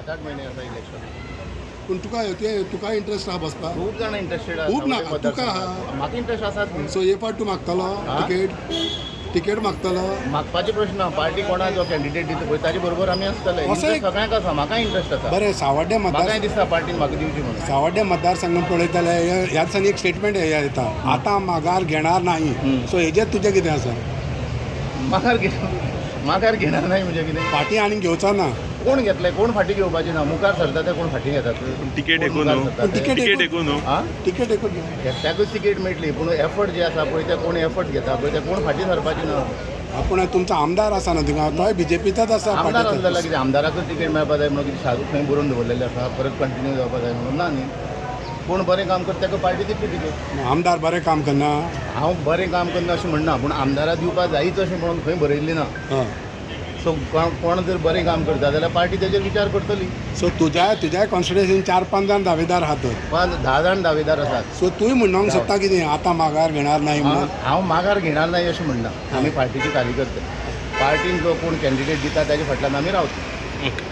7-8 म्हयने आसा इलेक्शन. पूण तुका ते तुका इंट्रस्ट आहा बसपाक? खूब जाणां इंट्रस्टेड. खूब ना, तुका आहा. म्हाका इंट्रस्ट आसात न्ही. सो हे फावट तूं मागतलो? हा? Ticket, ticket मागतलो? मागपाचे प्रश्न ना. पार्टी कोणा जो कॅन्डिडेट दिता पळय, ताजे बरोबर आमी आसतले. असो Interest सगळ्यांक आसा, म्हाका इंट्रस्ट आसा. बरें, सावड्डे म्हाकाय मतदार दिसता पार्टीन म्हाका दिवची म्हणून. सावड्डे मतदारसंघात पळयत जाल्यार ह्या दिसांनी एक स्टेटमेंट येता, आतां माघार घेणार नाही. सो हेजेर तुजें कितें आसा? माघार घेणार नाही म्हणजे कितें? फाटीं आनी घेवचो ना. कोण घेतले? कोण फाटीं घेवपाची ना. मुखार सरता ते कोण फाटीं घेतात? तिकेट कोण एकूण मुखार न्हू. सरता ते? तिकेट तिकेट एकूण न्हू. हा? तिकेट एकूच. एकट्याकूच तिकेट मेळटली, पूण एफर्ट जे आसा पळय ते कोण एफर्ट घेता पळय ते, कोण फाटीं सरपाची ना. पूण तुमचो आमदार आसा न्हू थिंगा, तोय बीजेपीचाच आसा. आमदार आसलो पार्टीचो. जाल्यार कितें, आमदाराकूच तिकेट मेळपा जाय म्हणून कितें शादूक खंय बरोवन दवरलेलें आसा, परत कंटिन्यू जावपा जाय म्हणून? ना न्ही. कोण बरें काम करता ताका पार्टी दितली तिकेट. आमदार बरें काम करना? हांव बरें काम करना अशें म्हणना, पूण आमदारा दिवपा जायच अशें म्हणून खंय बरयल्लें ना. सो कोण जर बरें काम करता जाल्यार पार्टी तेजेर विचार करतली. सो तुज्याय कॉन्स्टिट्युएन्सीन 4-5 जाण दावेदार आहात तर. 5-10 जाण दावेदार आसात. सो तूंय म्हणूंक सोदता कितें, आतां माघार घेणार नाही म्हणून? हांव माघार घेणार नाही अशें म्हणना. आमी पार्टीचे कार्यकर्ते. पार्टीन जो कोण कॅन्डिडेट दिता ताजे फाटल्यान आमी रावतले. ओके.